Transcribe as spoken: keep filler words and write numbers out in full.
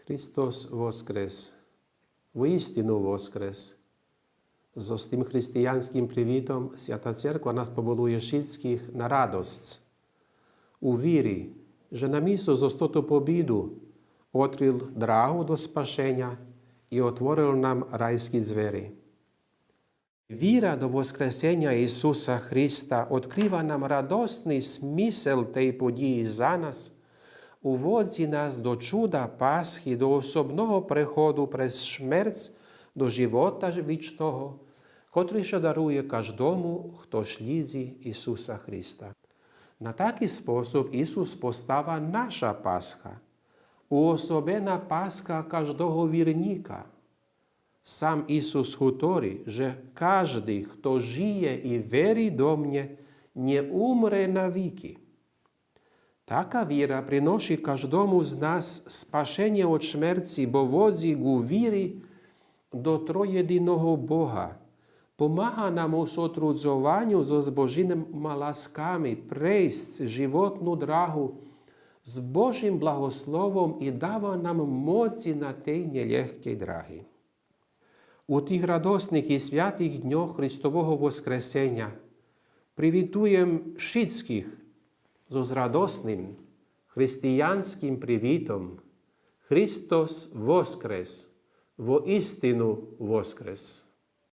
Христос воскрес! Воістину воскрес! Зоз тым християнскым привитом Свята Церква нас поволує шицкых на радосц у вири, же нам Исус зоз тоту побиду отрил драгу до спасеня и отворил нам райски дзвери. Вира до воскресеня Исуса Христа одкрива нам радосни смисел тей подїї за нас, уводзи нас до чуда Пасхи, до особного преходу през шмерц до живота вичного, котри ше дарує каждому, хто шлїдзи Исуса Христа. На таки способ Исус постава наша Пасха, уособена Пасха каждого вирнїка. Сам Исус гутори, же кажди, хто жиє и вери до мнє, нє умре на вики. Така вира приноши каждому з нас спашенє од шмерци, бо водзи ґу вири до троєдиного Бога, помага нам у сотрудзованю зоз Божима ласками прейсц животну драгу з Божим благословом и дава нам моци на тей нєлєгкей драги. У тих радосних и святих дньох Христового Воскресеня привитуєм шицкых зоз радосным християнскым привитом: Христос воскрес! Воістину воскрес!